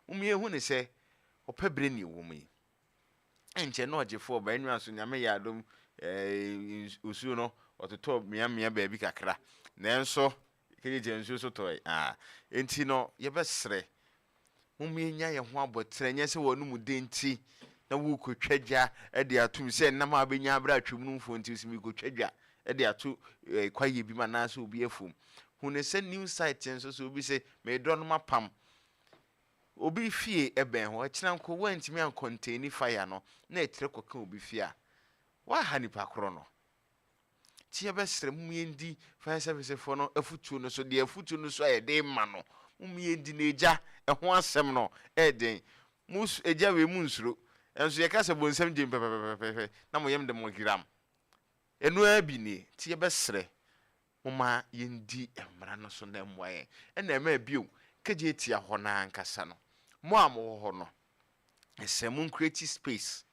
Mom yɛnhu ne sɛ ɔpɛ berɛ ne ɛwɔ mu yi. Ɛnkyɛ na ɔgyefoɔ ba ɛnwura so. Nyame yɛ adom, osuo no ɔtotɔ mmeammea baabi kakra, nanso kegyegye nsuo so tɔe. Ah, enti no yɛbɛsrɛ, mom yɛnya yɛn ho abɔterɛ. Nyɛ sɛ wɔn mu de nti na wokɔtwa gya de atom sɛ nam a bɛnya aberɛ atwam no mfoɔ nti sɛ mekɔtwa dwa de ato kwayɛ bi mu anaasɛ obi afuom. Hu ne sɛ new site nso so obi sɛ meedɔ no mapam obi fie ɛbɛn hɔ, ɛkyena nko woantumi ancontain fire no na ɛtrɛ kɔka obi fie a, woaha nipa korɔ no. Nti yɛbɛsrɛ, mom yɛndi fire service foɔ no afutuo no so. Deɛ afutuo no so a yɛde ma no, mom yɛndi na egya ɛho asɛm no ɛɛden. Mo egya wei mu nsuro ɛnso yɛka sɛ bonsam gyem pɛpɛpɛpɛpɛ na mo yam de mo gram ɛno ara bi nie. Nti yɛbɛsrɛ, moma yɛndi mmara no so na mmoa yɛn. Ɛna ɛma bio kegye tia hɔ no ankasa no, mo a mowɔ hɔ no, ɛsɛ mo ncreate space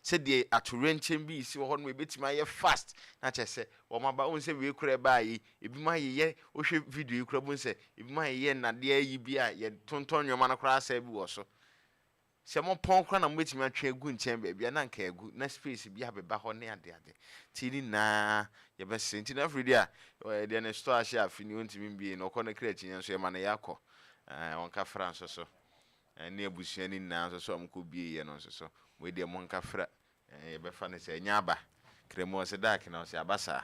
sɛdeɛ atowerɛnkyɛm bi si wɔ hɔ no, ebɛtumi ayɛ fast na kyerɛ sɛ wɔn aba wɔn sɛ wei kora ɛbaa yi, ebi mu ayeyɛ. Wohwɛ video yi kora bu sɛ ebi mu ayeyɛ nnadeɛ yi bi a yɛtontɔn nneɛma no koraa sɛ bi wɔ so sɛ mopɔn koraa na mobɛtumi atwe agu nkyɛn baabi a na nka agu na space bi abɛba hɔ ne adeade. Nti ne nyinaa yɛbɛsere. Nti na afiri deɛ a deɛ ne store ahyɛ afe ni ɔntumi mbie no, ɔkɔ no kra akyi nso yɛma no yɛakɔ wɔnka fra nso so ne abusua no nyinaa nso so a mokɔ bie yɛ no nso so mo deɛ monka fra. Yɛbɛfa no sɛ ɛnyɛ aba kramu ɔsɛ dark na ɔsɛ aba saa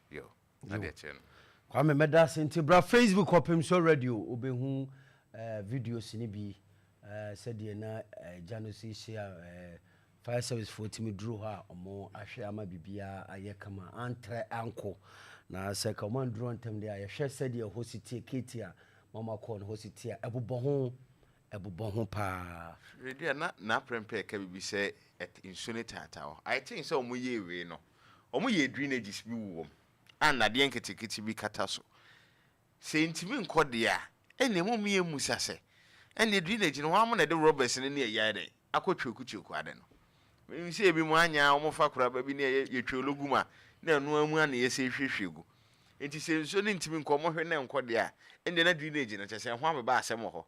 yo na deɛ kyerɛ no. Kwame, mɛda ase. Nti bra Facebook, Ɔpem So Radio, wobɛhu videos no bi sɛdeɛ na gya no si hyɛ a fire service foɔ tumi duru hɔ a ɔmo ahwɛ ama biribiara ayɛ kama antrɛ ankɔ. Na sɛ ka ɔmo anduru ntɛm deɛ a, yɛhwɛ sɛdeɛ hɔ si tie keeti a mama kɔɔ no hɔ si tie a, ɛbobɔ ho, ɛbobɔ ho paa. Radio na n'aprɛmpɛ ɛka bibi sɛ nsuo no taataa hɔ. I think sɛ ɔmo yɛ wei no, ɔmo yɛ drainages bi wɔ mu a nnadeɛ nketenkete bi kata so sɛ ntumi nkɔ deɛ a, ɛnna emu yɛ musa sɛ ɛnna drainage no wɔn na ɛde rubbers no ne ɛyɛ ayɛ dɛ akɔ twoku ade no. Menim sɛ ebi mu anya wɔn fa koraba bi ne ɛyɛ yɛtwa ologu mu a na ɛno amu ana yɛsɛ ehwiehwie gu. Nti sɛ nsuo no ntumi nkɔ, ɔmo hwɛ na nkɔ deɛ a, ɛnna na drainage no kyɛ sɛ ɛho abɛba asɛm wɔ hɔ.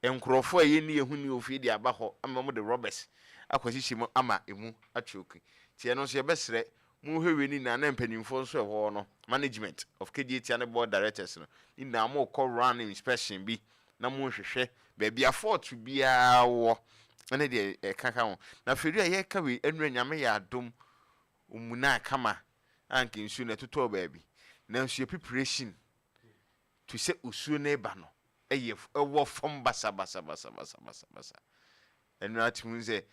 Nkurɔfoɔ a yɛnni yɛn ho ni ofie de aba hɔ ama wɔn de rubbers akɔhyehyɛ mu ama emu atwoki. Nti ɛno nso yɛbɛsrɛ mo hwɛ wei ne nyinaa na mpanimfoɔ nso ɛwɔ hɔ no, management of KGT ne board directors no ne nyinaa, mo kɔ run inspection bi na mo nhwehwɛ baabi a fault biara wɔ ɛne deɛ ɛka ka ho. Na afei a yɛka wei ɛnura, Nyame yɛ adom, omuna kama anka nsuo no ɛtotɔɔ baabi, nanso yɛ preparation to sɛ osuo no ba no ɛyɛ ɛwɔ fam basabasabasabasabasa. Ɛno atumi sɛ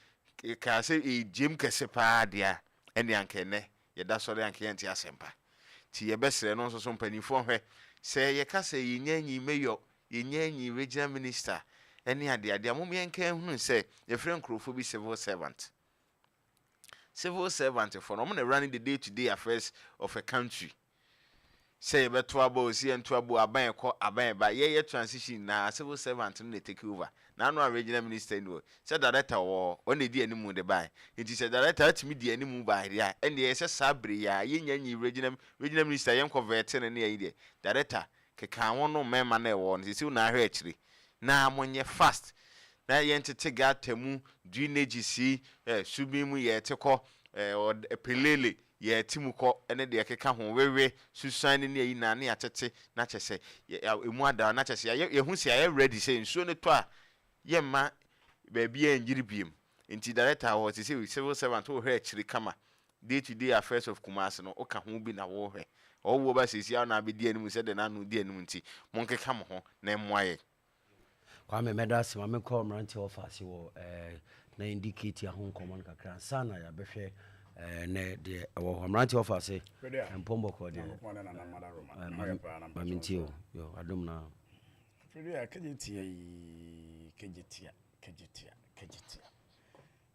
kaa sɛ ɛgyem kɛse paa deɛ a, ɛne anka ɛnɛ yɛda sɔre anka yɛnte asɛmpa. Nti yɛbɛsrɛ no nso so mpanimfoɔ hwɛ sɛ yɛka sɛ yɛnya nyi mayor, yɛnya nyi regional minister ɛne adeade a, mom yɛnka hunu sɛ yɛfrɛ nkurɔfoɔ bi civil servant. Civil servant foɔ no, ɔmo na running the day to day affairs of a country, sɛ yɛbɛto aba o, si yɛnto aba o, aban ɛkɔ, aban ɛba, yɛyɛ transition na civil servant no na take over. Na ano a regional minister ni hɔ sɛ director wɔ hɔ, ɔna edi anim de ban. Nti sɛ director atumi di anim ban deɛ a, ɛnna yɛ sɛ saa bere yi a yɛnya nyi regional minister, yɛn kɔ vet no ne yɛyi deɛ director keka wɔn no mmarima na ɛwɔ no sisi na ahwɛ akyire na monyɛ fast na yɛn tete gutter mu drainage si subin mu yɛte kɔ ɛɛ pelele yɛte mu kɔ ɛne deɛ ɛkeka ho wewe susan ne ne ayi na ne yɛatete na kyɛ sɛ emu ada na kyɛ sɛ yɛayɛ yɛho sɛ yɛayɛ ready sɛ nsuo no tɔ a, yɛmma baabi a ngyiri biem. Nti director wɔ te sɛ civil servant wɔhwɛ akyire kama, day to day affairs of Kumasi no woka ho bi na wɔhwɛ ɔwɔ ba sisi a na abɛdi anim sɛ de n'ano di anim. Nti monkeka mo ho na mmoa yɛ. Kwame, mɛda ase. Ma menkɔ mmeranteɛ ɔfa wɔ na indicate ho nkɔmmɔ no kakra ansa na yɛabɛhwɛ nɛ deɛ ɛwɔ hɔ. Mmeranteɛ ɔfa ase, mpɔmbɔkɔ deɛ, ma mentie o. Yo, adom na. Firi a kegye tia yi, kegye tia, kegye tia, kegye tia,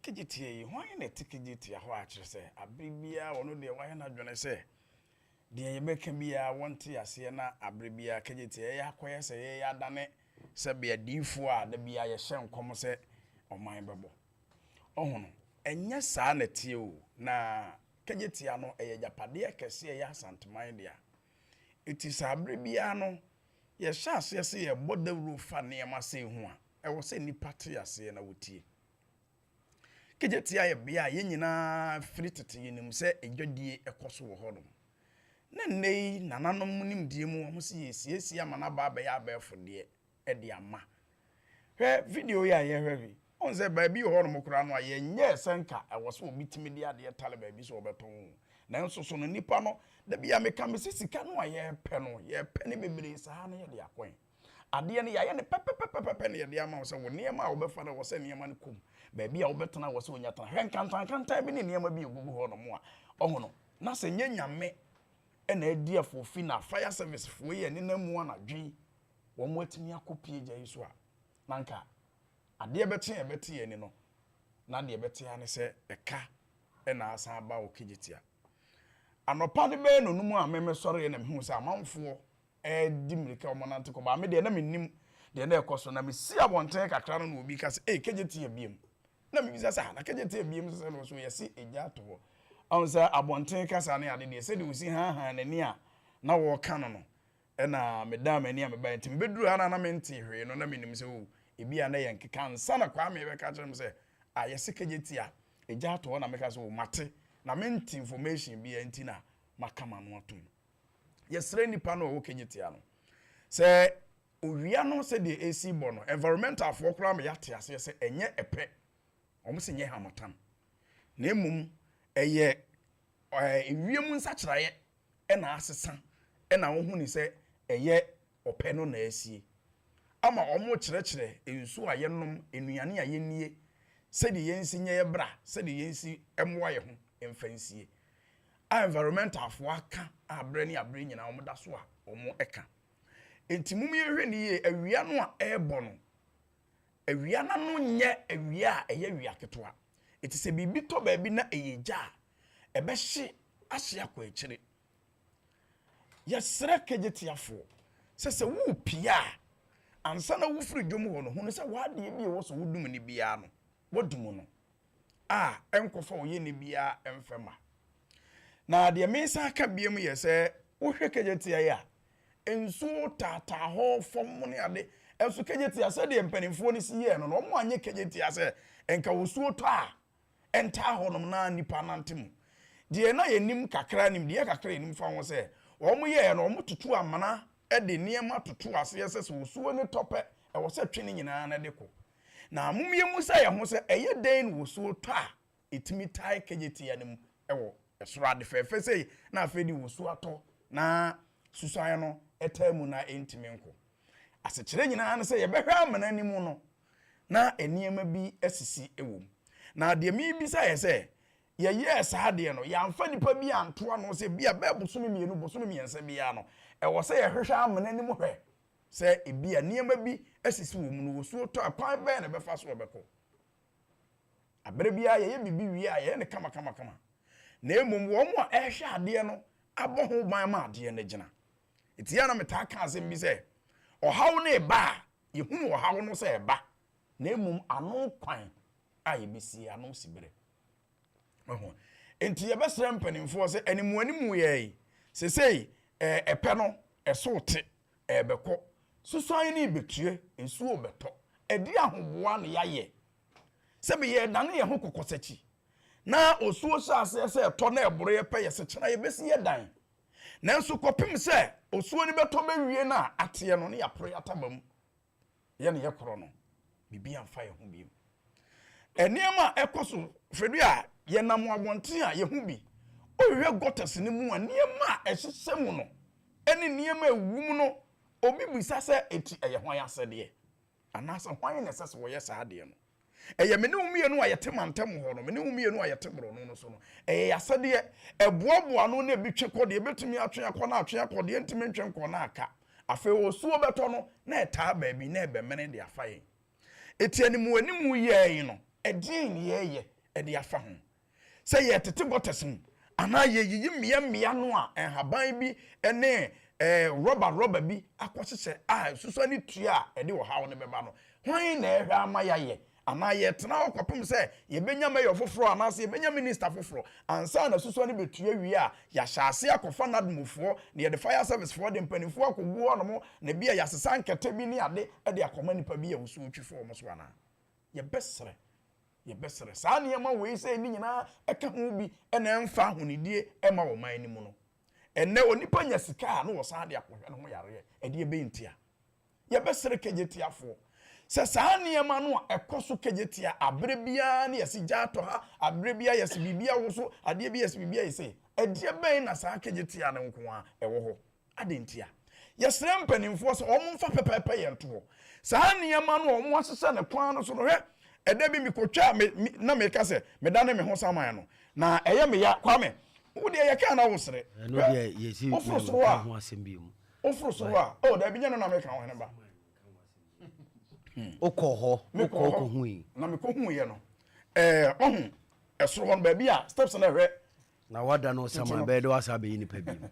kegye tia yi, hwan na ɛte kegye tia hɔ akyerɛ sɛ abere biara ɔno deɛ wayɛ n'adwene sɛ deɛ yɛbɛka biara wɔnte aseɛ, na abere biara kegye tia yɛyɛ akɔyɛ sɛ yɛyɛ adane sɛ beadiifoɔ a da biara yɛhyɛ nkɔm sɛ ɔman bɛbɔ ɔho no? Ɛnyɛ saa na ɛteɛ o. Na kegye tia no ɛyɛ agyapadeɛ kɛseɛ, ɛyɛ Asanteman dea. Eti saa abere biara no yɛhyɛ aseɛ sɛ yɛbɔ dawuro fa nneɛma sɛ ho a ɛwɔ sɛ nnipa te aseɛ na wɔtie. Kejetia yɛ bea a yɛn nyinaa firi tete yɛnim sɛ adwadie kɔ so wɔ hɔnom. Na nnɛ yi nananom nimdeɛ mu wɔn se yɛresiesie ama no aba abɛyɛ abɛɛfo deɛ de ama. Hwɛ video yi a yɛhwɛ yi, wohu sɛ baabi wɔ hɔnom koraa no a yɛnyɛɛ sɛ nka ɛwɔ sɛ obi tumi de adeɛ tare baabi sɛ ɔbɛtɔn o. Nanso so no nnipa no, da bi a meka mese sika no a yɛrepɛ no, yɛrepɛ no bebree saa na yɛde akɔn. Adeɛ no yɛayɛ no pɛpɛpɛpɛpɛ na yɛde ama wo sɛ wo nneɛma a wobɛfa no ɛwɔ sɛ nneɛma no kɔ mu. Baabi a wobɛtena wɔ sɛ onya tena. Hwɛ nkantankantan bi ne nneɛma bi a ɛgugu hɔ nom a ɔho no na sɛ nyɛ Nyame na adi afoofi na fire service foɔ yi a ɛnenam mu anadwo yi wɔn atumi akɔ pie gya yi so a na nka adeɛ bɛkye a ɛbɛte yɛn ani no na deɛ ɛbɛte ara ne sɛ ɛka na asan aba wɔ Kejetia. Anɔpa no bɛyɛ nonum a me mesɔreɛ na mehuu sɛ amanfoɔ redi mmirika wɔnante kɔ baa me deɛ na mennim deɛ na ɛkɔ so na mesi abɔnten kakra no na obi ka sɛ ei KJT abiem na mebisa sɛ ah na KJT abiem sɛ sɛ na ɔso yɛse egya ato hɔ ɔn sɛ abɔnten kasa ne ade deɛ sɛdeɛ ɔsi haahaa n'ani a na wɔreka no no ɛna medaa m'ani a mebaeɛ nti mebɛduru ha no a na mente hwee no na menim sɛ o ebi a na yɛ nkeka ansa na Kwame bɛka kyerɛ me sɛ ah yɛse KJT a egya ato hɔ na meka sɛ o mate na mente information biara nti na maka m'ano atom. Yɛsrɛ nnipa no a ɔwɔ Kejetia no sɛ owia no sɛdeɛ ɛresi bɔ no, environmental foɔ koraa ma yɛate aseɛ sɛ ɛnyɛ ɛpɛ, wɔn se nyɛ harmattan, na mmom ɛyɛ ewiem nsakyeraeɛ ɛna asesa ɛna wohu ne sɛ ɛyɛ ɔpɛ no na asie ama wɔrekyerɛkyerɛ nsuo a yɛnom, nnuane a yɛnnie, sɛdeɛ yɛnsi nyɛ yɛ bra, sɛdeɛ yɛnsi mmoa yɛ ho mfa nsie. A environmentalfoɔ aka a berɛ ne aberɛ nyinaa wɔda so a wɔka. Enti mom yɛnhwɛ no yie, awia no a ɛrebɔ no, awia no ano nyɛ awia a ɛyɛ awia ketewa. Enti sɛ biribi tɔ baabi na ɛyɛ gya a, ɛbɛhye ahye akɔ akyire. Yɛsrɛ Kegyetiafoɔ sɛ sɛ worepia a, ansa na wofiri dwom hɔ no, hunu sɛ w'adeɛ bi a ɛwɔ sɛ wodum no biara no, woadum no a ɛnkɔfa ɔyɛni biara mfɛ mma. Na deɛ mesan aka biom yɛ sɛ wohwɛ Kegyetia yi a, nsuo taataa hɔ fam ne ade. Nso Kegyetia sɛdeɛ mpanimfoɔ no si yɛɛ no no, wɔn anyɛ Kegyetia sɛ nka osuo tɔ a ɛntaa hɔnom na nnipa nante mu. Deɛ na yɛnim kakra, nimdeɛ kakra a yɛnim fa ho sɛ, wɔyɛɛ no, wɔtutu amena de nneɛma toto aseɛ sɛ sɛ osuo no tɔ pɛ, ɛwɔ sɛ twe ne nyinaa na ɛde kɔ. Na mom yɛmmisa yɛn ho sɛ, ɛyɛ dɛn na osuo tɔ a ɛtumi tae kegyetia no mu wɔ soro ade fɛɛfɛ sei na afei de osuo atɔ na susuan no taa mu na ɛntumi nkɔ? Asekyerɛ nyinaa ne sɛ yɛbɛhwɛ amena no mu no, na nneɛma bi asisi wɔ mu. Na deɛ merebisa yɛ sɛ, yɛyɛɛ saa adeɛ no, yɛamfa nnipa bi anto ano sɛ bi a bɛyɛ bosome mmienu, bosome mmiɛnsa biara no, ɛwɔ sɛ yɛhwehwɛ amena no mu hwɛ sɛ ebi a nneɛma bi asisi wɔ mu no, osuo tɔ a, kwan bɛn na ɛbɛfa so ɛbɛkɔ. Aberɛ biara yɛyɛ biribi wie a, yɛyɛ no kamakamakama. Na mmom wɔn a ɛrehwɛ adeɛ no abɔ ho ban ma adeɛ no gyina. Nti yɛ a na metaa ka asɛm bi sɛ, ɔhaw no reba a, Yɛhunu ɔhaw no sɛ ɛba, na mmom ano kwan a yɛbɛsie ano si berɛ. Wahu? Enti yɛbɛsrɛ mpanimfoɔ sɛ animuanimu yɛ yi, sesei ɛpɛ no ɛso te, ɛrebɛkɔ, susuan no rebɛtue, nsuo rebɛtɔ. Ɛde ahoboa na yɛayɛ sɛ yɛredane yɛn ho kɔkɔsakyi na osuo hyɛ aseɛ sɛ ɛtɔ na ɛboro yɛ pɛ, yɛsɛ kyena yɛbɛsi yɛ dan. Nanso kɔpem sɛ osuo no bɛtɔ bɛwie no a ateɛ no ne yɛaporo yɛataba mu yɛ ne yɛkorɔ no, biribi amfa yɛn ho bio. Nneɛma a ɛkɔ so fɛdu a yɛnam abɔnten a yɛhu bi, wohwehwɛ gutters no mu a nneɛma a ɛhyehyɛ mu no ne nneɛma a ɛwɔ mu no, obi bisa sɛ eti ɛyɛ hwan asɛdeɛ? Anaasɛ hwan na ɛsɛ sɛ wɔyɛ saa adeɛ no? Ɛyɛ me ne wo mmienu a yɛte mantam hɔ no, me ne wo mmienu a yɛte borɔno no so no, ɛyɛ yɛn asɛdeɛ. Ɛboaboa ano na ebi twe kɔ deɛ ɛbɛtumi atwe akɔ na atwe akɔ deɛ ɛntumi ntwe nkɔ na aka. Afei osuo bɛtɔ no na ɛtaa baabi na ɛbɛmene de afa yɛn. Eti animuanimu yɛɛ yi no, ɛdeɛn na yɛreyɛ de afa ho? Sɛ yɛretete gutters mu anaa yɛreyiyi mmeammea no a nhaban bi ne rɔba rɔba bi akɔhyehyɛ a nsusuan ne tua a ɛde ɔhaw no bɛba no, hwan na ɛrehwɛ ama yɛayɛ? Anaa yɛtena hɔ kɔpem sɛ yɛbɛnya mayor foforɔ anaasɛ yɛbɛnya minister foforɔ ansa na susua no bɛtua wie a, yɛahyɛ ase akɔfa NADMOfoɔ na yɛde fire service foɔ de mpanimfoɔ akɔgu hɔnom na bi a yɛasesa nkɛtɛ bi ne ade de akɔma nipa bi a wɔso twi fɔm so anaa? Yɛbɛsrɛ, yɛbɛsrɛ saa nneɛma wei sɛ ne nyinaa ɛka ho bi ɛna ɛmfa ahonidie ɛma wɔ man no mu no. Ɛnɛ onipa nya sika a, na wɔsan de akɔhwɛ ne ho yareɛ. Ɛdeɛ bɛyi ntia? Yɛbɛsrɛ Kenyatiafoɔ sɛ saa nneɛma no a ɛkɔ so Kenyatia aberɛ biara ne yɛsi gya atɔ ha, aberɛ biara yɛsi biribi awoso adeɛ bi, yɛsi biribi ayɛ sɛ ɛdeɛ bɛn na saa Kenyatia no nko a ɛwɔ hɔ ade ntia? Yɛsrɛ mpanimfoɔ sɛ wɔn mfa pɛpɛɛpɛ yɛn to hɔ saa nneɛma no a wɔn ahyehyɛ ne kwan no so no. Hwɛ, ɛda bi mekɔtwa me na meka sɛ meda ne me ho saman no na ɛyɛ me ya. Kwame, wo deɛ yɛka na wosere. Ɛno deɛ yɛsi woforo soro a ho asɛm bi mu. Woforo soro a, oh, dabi, nyɛ no na meka wo hene ba. Wokɔ hɔ? Mekɔ wokɔ hɔ. Wokɔ hu yi? Na mekɔ hu yɛ no, ɔho ɛsoro hɔ no, baabi a steps no ɛhwɛ Na wada no saman bɛyɛ dɛ wasa abɛyɛ nipa bi mu.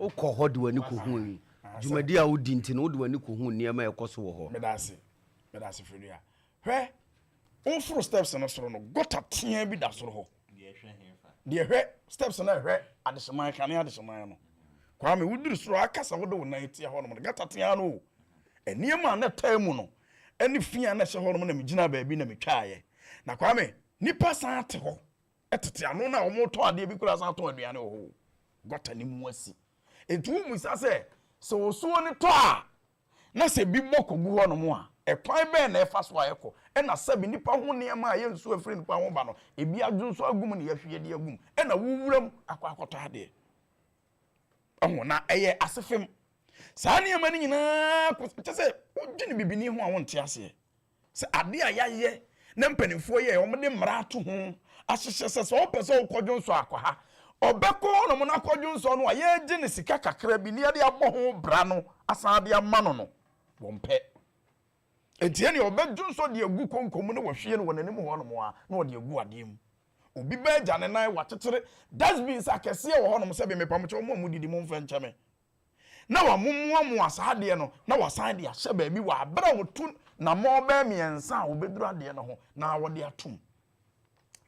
Wokɔ hɔ de w'ani kɔhu yi, dwumadi a wodi nti no, wode w'ani kɔhu nneɛma a ɛkɔ so wɔ hɔ. Meda ase, meda ase, Fredua. Hwɛ, woforo steps no soro no, gutter tea bi da soro hɔ deɛ hwɛ steps no ɛhwɛ adehyeman kane adehyeman no. Kwame, woduru soro akasa, wode wo nan tia hɔ nom no, gutter tea no o, nneɛma a na ɛtaa mu no ɛne fi a na ɛhyɛ hɔ nom na megyina baabi na metwaeɛ. Na Kwame, nipa san te hɔ ɛtete ano na wɔn tɔn adeɛ bi koraa, san tɔn aduane wɔ hɔ o. Gutter ne mu asi nti womusa sɛ osuo ne tɔ a, na sɛ bi bɔ kɔgu hɔ nom a, ɛkwan bɛn na ɛfa so a ɛkɔ? Ɛna sɛbi nipa ho nneɛma a ɛyɛ nsuo afiri nipa ho ba no, ebi adwo nso agu mu na yɛahwie de agu mu, ɛna wowura mu akɔ akɔtɔ adeɛ ɛho na ɛyɛ ase fam. Saa nneɛma no nyinaa kɔ kyɛ sɛ wodwene bibini ho a, wonte aseɛ sɛ adeɛ a yɛayɛ na mpanimfoɔ yɛ, wɔn de mmara ato ho ahyehyɛ sɛ wɔpɛ sɛ wokɔdwo nso akɔ ha, ɔbɛkɔ hɔnom no akɔdwo nso no a, yɛgye ne sika kakra bi ne yɛde abɔ ho bra no asan de ama no, wɔmpɛ. Nti ɛne ɔbɛdwo nso de agu konko mu ne wɔhwie no wɔ n'anim hɔnom a, na ɔde agu adeɛ mu. Obi bɛɛ gya ne nan, wakyekyere dustbins akɛseɛ wɔ hɔnom sɛ bɛmepamkyɛ wɔn a mudidi mo mfa nkyɛ me, na wamomoamoa saa adeɛ no na wasan de ahyɛ baabi wɔ abere a wɔtu namɔ bɛɛ mmiɛnsa a wɔbɛduru adeɛ no ho na wɔde atom.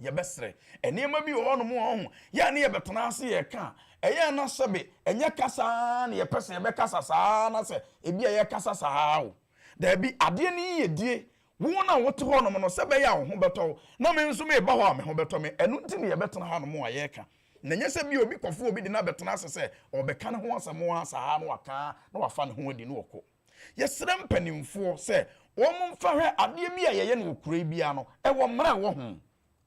Yɛbɛsrɛ, nneɛma bi wɔ hɔnom a ɔho yɛ ne yɛbɛtena ase yɛka a, ɛyɛ na sɛbe ɛnyɛ kasa na yɛpɛ sɛ yɛbɛkasa saa, na sɛ ebi a yɛkasa saa o, daabi, adeɛ no yiyedie, wo na wote hɔnom no, sɛ bɛyɛ a wo ho bɛtɔ wo, na me nso meba hɔ a me ho bɛtɔ me. Ɛno nti ne yɛbɛtena hanom a yɛreka, na nyɛ sɛ bi obi kɔfo obi de no abɛtena ase sɛ ɔbɛka ne ho asɛm a saa na waka na wafa ne ho adi na ɔkɔ. Yɛsrɛ mpanimfoɔ sɛ wɔn mfa hwɛ adeɛ bi a yɛyɛ no wɔ kuro yi biara no, ɛwɔ mmara ɛwɔ ho.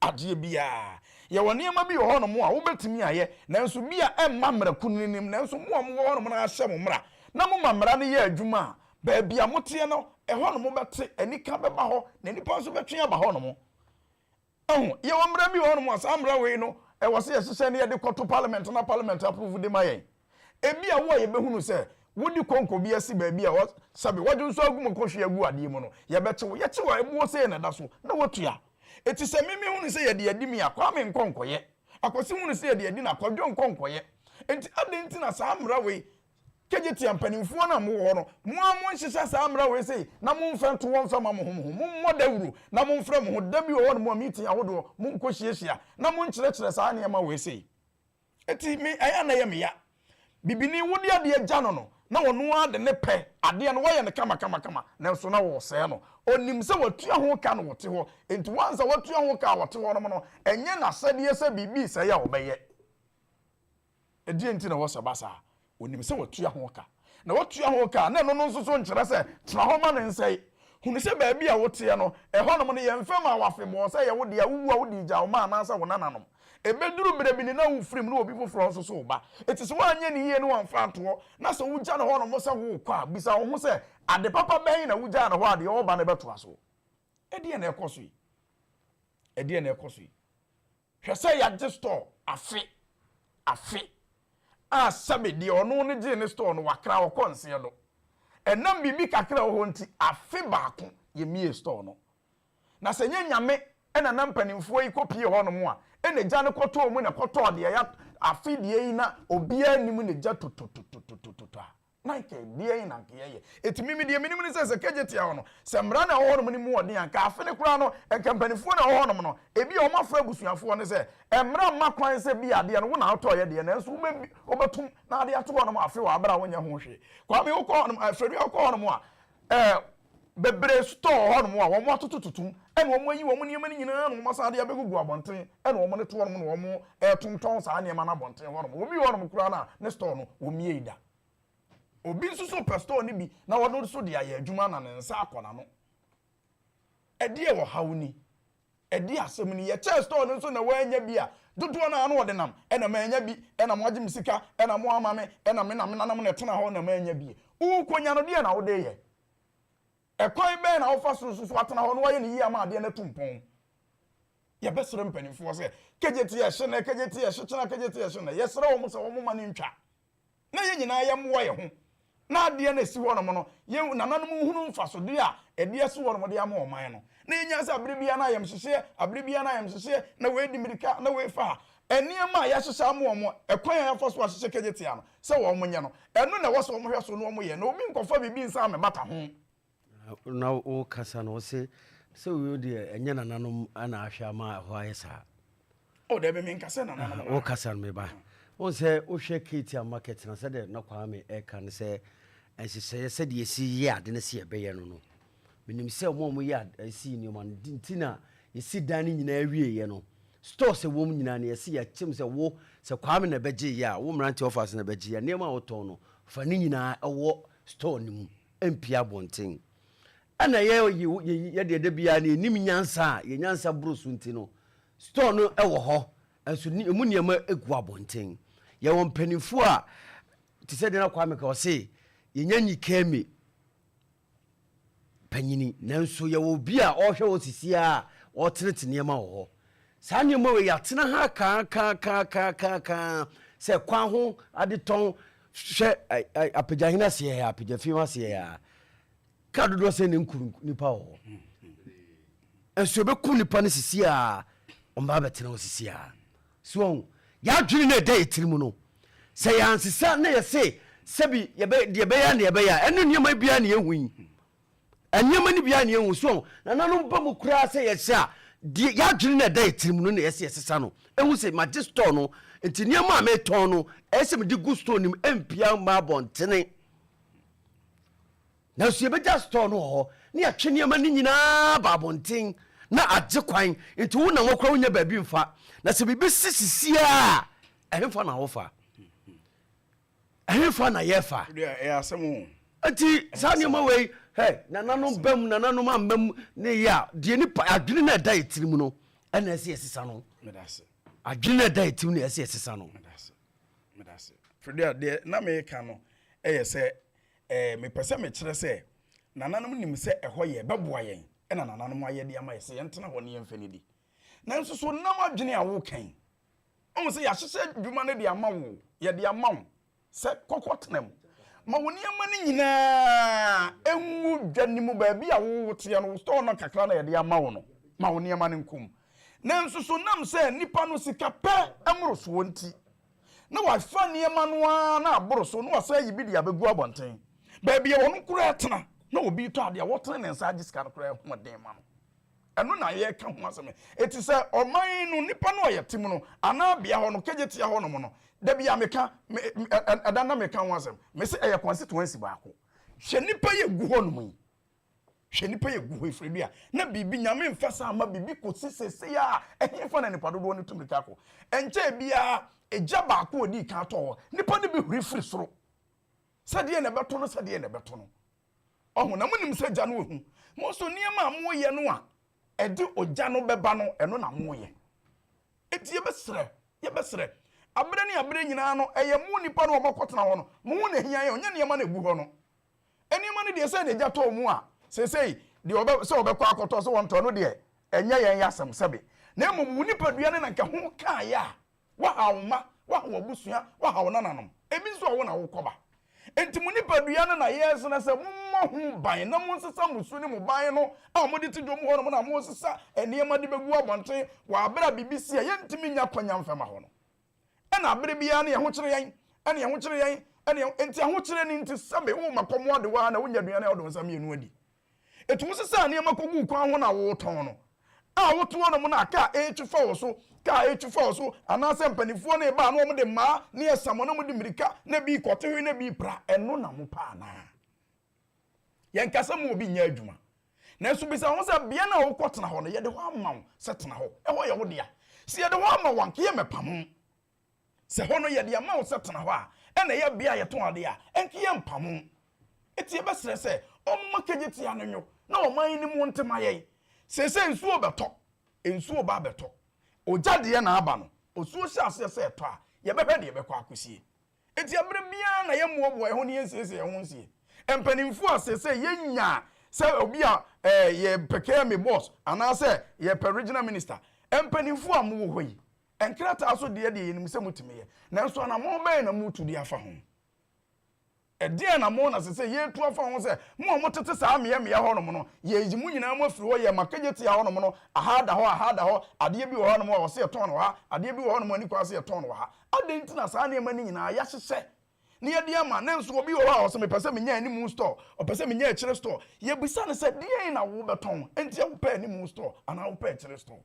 Adeɛ biara, yɛwɔ nneɛma bi wɔ hɔnom a wobɛtumi ayɛ, nanso bi a ɛmma mmara kunu no nim. Nanso mo a mowɔ hɔnom no ahyɛ mo mmara na moma mmara no yɛ adwuma a, baabi a moteɛ no, ɛhɔnom bɛte, anika bɛba hɔ, na nnipa nso bɛtwe aba hɔnom. Ɛho yɛwɔ mmara bi wɔ hɔnom a saa mmara wei no, ɛwɔ sɛ yɛhyehyɛ ne yɛde kɔto parliament na parliament approve de ma yɛn. Ebi a wo a yɛbɛhunu sɛ wodi kɔnkɔ bi asi baabi a sɛbe wɔdwo nso agu mu kɔhwe agu adeɛ mu no, yɛbɛkye wo. Yɛkye wo a, ɛboɔ sei na ɛda so na woatua. Eti sɛ mimi hunu sɛ yɛde adi mi a, Kwame nkɔ nkɔyɛ, Akwasi hunu sɛ yɛde adi na Kwadwo nkɔ nkɔyɛ. Nti adɛn nti na saa mmara wei kegye tia mpanimfoɔ no a mowɔ hɔ no? Mo a monhyehyɛ saa mmara wei sei na momfɛ nto wɔn mfɛ ma mo ho mo ho. Mommɔ dawuro na momfrɛ mo ho da bi wɔ hɔ no mo a meeting ahodoɔ, monkɔ hyiahyia na monkyerɛkyerɛ saa nneɛma wei sei. Eti me ɛyɛ na ɛyɛ me ya. Bibini, wode adeɛ gya no na ɔno ara de ne pɛ adeɛ no wɔyɛ no kama kama kama, nanso na wɔresɛe no. Ɔnim sɛ watua ho ka na wɔte hɔ. Enti once a watua ho ka a wɔte hɔ nom no, ɛnyɛ n'asɛdeɛ sɛ biribi resɛe a ɔbɛyɛ. Ɛdeɛn nti na ɛwɔ sɛ ɛba saa? Ɔnim sɛ watua ho ka. Na watua ho ka a, na ɛno no nso so nkyerɛ sɛ tena hɔ ma no nsɛe. Hunu sɛ baabi a woteɛ no, ɛhɔnom no, yɛmfɛ maa wo afebɔɔ sɛ ɛyɛ wo dea, wowu a wode gya wo mma anaasɛ wo nananom. Ɛbɛduru berɛ bi no, na wofiri mu na obi foforɔ nso so reba. Enti sɛ woanyɛ no yie na woamfa anto hɔ, na sɛ wogya no hɔnom sɛ worekɔ a, bisa wo ho sɛ, 'Ade papa bɛn na wogyaa no hɔ a deɛ ɔreba no bɛtoa so? Ɛdeɛn na ɛrekɔ so yi? Ɛdeɛn na ɛrekɔ so yi? Hwɛ sɛ yɛagye store afe afe a, sɛbe deɛ ɔno no gyee ne store no wakra ɔkɔ nseɛ do. Ɛnam biribi kakra wɔ hɔ nti, afe baako yɛmmie store no. Na sɛ nyɛ Nyame ɛna na mpanimfoɔ yi kɔpie hɔ nom a, ɛna gya no kɔtɔɔ mu na ɛkɔtɔɔ deɛ ya afe deɛ yi na obiara nim na gya totototototo a. Na anka ɛdeɛn na anka yɛyɛ? Enti me, me deɛ menim ne sɛ, sɛ Kejetia hɔ no, sɛ mmara no a ɛwɔ hɔnom no mu wɔ den a, anka afe no koraa no, anka mpanimfoɔ no a ɛwɔ hɔnom no, ebia wɔafrɛ abusuafoɔ no sɛ, mmara mma kwan sɛ bi adeɛ no, wo na wotɔeɛ deɛ, nanso wobɛ, wobɛtom na ade ato hɔnom afe wɔ aberɛ a wonyɛ ho hwee. Kwame, wokɔ hɔnom, eh, Fredua, wokɔ hɔnom a, eh, bebree store wɔ hɔnom a wɔatotototom, ɛna wɔayi wɔn nneɛma no nyinaa na wɔasan de abɛgugu abɔnten, ɛna wɔn de to hɔnom na wɔretontɔn saa nneɛma no abɔnten hɔnom. Obi wɔ hɔnom koraa no a, ne store no, wɔmmiei da. Obi nso so pɛ store no bi na ɔno nso de ayɛ adwuma na ne nsa akɔ n'ano. Ɛdeɛ ɔhaw ni. Ɛdeɛ asɛm ni. Yɛkyɛɛ store no nso na wannya bi a, dodoɔ no ara na ɔde nam. Ɛna mannya bi, ɛna moagye me sika, ɛna moamma me, ɛna me na me nananom na ɛtena hɔ na mannya bi. Worekɔnya no, deɛn na wode reyɛ? Ɛkwan bɛn na wofa so nso so atena hɔ na woayɛ no yie ama adeɛ no atu mpɔn? Yɛbɛsrɛ mpanimfoɔ sɛ, kegye te yɛhye nnɛ, kegye te yɛhye kyena, kegye te yɛhye nnɛ. Yɛsrɛ wɔn sɛ wɔmma no ntwa. na yɛn nyinaa yɛmmoa yɛn ho na adeɛ no a ɛsi hɔnom no, yɛn nananom nhunu mfasodeɛ a ɛde asi hɔnom de ama ɔman no, na yɛnya sɛ aberɛ biara no ayamhyehyeɛ, aberɛ biara no ayamhyehyeɛ, na wei di mmirika, na wei fa ha. Nneɛma a yɛahyehyɛ ama wɔn, ɛkwan a yɛafa so ahyehyɛ Kejetia no sɛ wɔnyɛ no, ɛno na ɛwɔ sɛ wɔhwɛ so na wɔyɛ, na obi nkɔfa biribi nsan mmɛbata ho. Na wo kasa no wose sɛ wei deɛ ɛnyɛ nananom na ahwɛ ama ɛhɔ ayɛ saa. Oh dabi menka sɛ nananom. Wo kasa no meba. Wohu sɛ wohwɛ Ketia market na sɛdeɛ na Kwame ɛka no sɛ nhyehyɛeɛ sɛdeɛ yɛsi yɛ ade no sɛ yɛbɛyɛ no no. Menim sɛ wɔn a wɔyɛ ɛsi nneɛma no nti na yɛsi dan no nyinaa wieɛ no stores ɛwɔ mu nyinaa no yɛsi yɛkyem sɛ wo sɛ Kwame na ɛbɛgye yɛ a wo mmeranteɛ ɔfa so na ɛbɛgye yɛ nneɛma a wotɔn no fa ne nyinaa ɛwɔ store no mu. mpue abɔnten. Ɛna yɛ yɛ yɛ deɛ da biara no yɛnim nyansa a yɛ nyansa boro so nti no store no wɔ hɔ nso ne emu nneɛma gu abɔnten. Yɛwɔ mpanimfoɔ a te sɛ deɛ na Kwame ka ɔse yɛnya nyikɛɛ panyini nanso yɛwɔ obi a ɔrehwɛ hɔ sisi a ɔretenetene nneɛma wɔ hɔ. Saa nneɛma wei yɛatena ha kaakaakaakaaka sɛ kwan ho adetɔn hwɛ apagyahene aseɛ ha apagyafie ho aseɛ ha kaa dodoɔ sɛ ne nkum nipa wɔ hɔ nso ɛbɛkum nipa no sisi a ɔmba bɛtena hɔ sisi a so ɔho yɛadwene no ɛda yɛ tiri mu no sɛ yɛansesa na yɛse sɛbi deɛ ɛbɛyɛ ne yɛbɛyɛ a ɛno nneɛma biara ne yɛhu yi Nneɛma no biara na yɛhu so. Nananom ba mu koraa sɛ yɛhyɛ a, deɛ yɛadwene no a ɛda yɛ tirim no na ɛsɛ yɛsesa no. Ɛhu sɛ magye store no, nti nneɛma a metɔn no, ɛyɛ sɛ mede gu store no mu, ɛmpia mma abɔntene. Nanso yɛbɛgya store no wɔ hɔ na yɛatwe nneɛma no nyinaa ba abɔnten na agye kwan. Nti wo nam hɔ koraa wonya baabi mfa. Na sɛ biribi si sisiaa a, ɛhefa na wofa? Ɛhefa na yɛfa? Ɛyɛ asɛm o. Nti saa nneɛma wei hɛ nananom ba mu nananom amma mu ne yɛ a deɛ nipa adwene no ɛda yɛ tirim no ɛna ɛsɛ yɛsesa no. Adwene no ɛda yɛ tirim no ɛsɛ yɛsesa no. Fredua deɛ na meka no ɛyɛ sɛ ɛɛ mepɛ sɛ mekyerɛ sɛ nananom nim sɛ ɛhɔ yɛ ɛbɛboa yɛn ɛna nananom ayɛ de ama yɛ sɛ yɛntena hɔ ne yɛmfɛ no di. Nanso so nam adwene a woka yi Wohu sɛ yɛahyehyɛ adwuma no de ama wo, yɛde ama wo sɛ kɔkɔ tena mu. Ma wo nneɛma no nyinaa ngu dwa no mu baabi a wo teɛ no, wo store no kakra na yɛde ama wo no, ma wo nneɛma no nkɔ mu. Nanso so nam sɛ nnipa no sika pɛ mmorosoɔ nti, na wafa nneɛma no ara na aboro so na wasan ayi bi de abɛgu abɔnten. Baabi a wɔn koraa tena na obi retɔ adeɛ a wɔtene ne nsa agye sika no koraa ho den ma no. Ɛno na yɛreka ho asɛm. Eti sɛ ɔman no, nnipa no a yɛte mu no, anaa bea hɔ no, Kejetia hɔnom no, da bi a meka, me, ɛda na meka ho asɛm. Mese ɛyɛ constituency baako. Hwɛ nnipa yi egu hɔnom yi. Hwɛ nnipa yi egu hɔ yi, Fredua. Na biribi, Nyame mfa saa mma biribi kɔsi seesei a, ɛhefa na nnipa dodoɔ no tu mmirika kɔ? Ɛnkyɛɛ biara, egya baako a odii kan tɔɔ hɔ, nnipa no bi huri firi soro. Sɛ deɛn na ɛbɛto no, sɛ deɛn na ɛbɛto no. Ɔho, na monim sɛ gya no ahu. Mo nso, nneɛma a moreyɛ no a ɛde ogya no bɛba no, ɛno na moreyɛ. Enti yɛbɛsrɛ, yɛbɛsrɛ, aberɛ ne aberɛ nyinaa no, ɛyɛ mo nnipa no a moakɔtena hɔ no, mo ho na ɛhia yɛn, ɛnyɛ nneɛma no a ɛgu hɔ no. Nneɛma no deɛ, sɛ na egya tɔɔ mu a, seesei, deɛ ɔbɛ, sɛ ɔbɛkɔ akɔtɔ, sɛ ɔntɔ, ɛno deɛ, ɛnyɛ yɛn asɛm, sɛbe. Na mmom wo nipadua no na nka ho kaeɛ a, Woahaw wo mma, woahaw w'abusua, woahaw wo nananom. Ebi nso a wo na wokɔba. Enti mo nipadua no na yɛresrɛ sɛ mommɔ ho ban na monsesa mo su ne mo ban no a mode te dwom hɔnom na mosesa nneɛma de begu abɔnten wɔ bere a biribi si a yɛntumi nnya akwannya mfa mma hɔ no. Ɛna bere biara no yɛn ho kyere yɛn, ɛna yɛn ho kyere yɛn, Ɛne nti ahokyerɛ no nti sɛbe woma kɔm ade wo ara na wonya aduane a wode wo nsa mmienu adi. Ɛtumi sesa nneɛma kɔgu kwan ho na woretɔn no. A wote hɔnom no a kaa retwi fa wo so, kaa retwi fa wo so, anaasɛ mpanimfoɔ no reba a na wɔde mmaa ne ɛsam na wɔde mmirika na ebi rekɔte hwe na ebi repra. Ɛno na mopɛ anaa? Yɛnka sɛ ma obi nyɛ adwuma. Nanso bisa wo ho sɛ, bea no a wokɔtena hɔ no, yɛde hɔ ama wo sɛ tena hɔ? Ɛhɔ yɛ wo dea? Sɛ yɛde hɔ ama wo a, anka yɛmmɛpamo wo. Sɛ hɔ no yɛde ama wo sɛ tena hɔ a, ɛna ɛyɛ bea a yɛtɔn ade a, ɛnka yɛmpamo wo. Enti yɛbɛsrɛ sɛ wɔmma Kejetia no nwo na ɔman yi no mu nte ma yɛn. Seesei nsuo rebɛtɔ, nsuo reba abɛtɔ. Ogya deɛ na aba no, osuo hyɛ aseɛ sɛ ɛtɔ a, yɛbɛhwɛ deɛ ɛbɛkɔ akɔsie. Enti ɛberɛ biara na yɛmmoaboa yɛn ho na yɛnsiesie yɛn ho nsie. Mpanimfoɔ a seesei yɛnya sɛ obi a eh, yɛpɛ KMA boss anaasɛ yɛpɛ regional minister, mpanimfoɔ a mowɔ hɔ yi, nkrataa so deɛ deɛ yɛnim sɛ motumi yɛ, nanso anammɔn bɛn na moretu de afa ho? Ɛdeɛn anammɔn na seesei yɛretu afa ho sɛ mo a motete saa mmeammea hɔnom no, yɛreyi mo nyinaa mo afiri hɔ, yɛrema Kejetia hɔnom no, aha da hɔ, aha da hɔ, adeɛ bi wɔ hɔnom a wɔse yɛtɔn no wɔ ha, adeɛ bi wɔ hɔnom a ɛnni kwan sɛ yɛtɔn no wɔ ha. Adɛn nti na saa nneɛma no nyinaa yɛahyehyɛ na yɛde ama, nanso obi wɔ hɔ a ɔse mepɛ sɛ menya animu store, ɔpɛ sɛ menya akyire store. Yɛbisa no sɛ deɛn na wobɛtɔn nti a wopɛ animu store anaa wopɛ akyire store?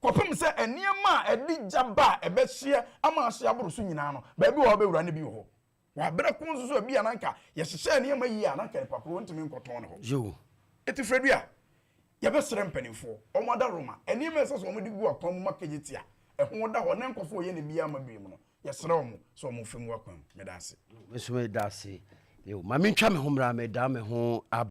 Kɔpem sɛ nneɛma a ɛde gya ba a ɛbɛhyeɛ ama ahye aboro so nyinaa no, baabi wɔ hɔ a wobɛwura no bi wɔ hɔ. Wɔ aberɛ ko nso so ebia na anka yɛhyehyɛɛ nneɛma yie a na anka nipa korɔ ntumi nkɔtɔn ne hɔ. Yoo. Enti Fredua, yɛbɛsrɛ mpanimfoɔ, wɔn adaworoma, nneɛma a ɛsɛ sɛ wɔde gu akwan mu ma Kejetia, ɛho da hɔ na nkɔfoɔ yɛ no biara ma biom no, yɛsrɛ wɔn sɛ wɔmfa ngu akwan mu. Meda ase. Me nso meda ase. Yoo, ma mentwa me ho mmra, meda me ho aba.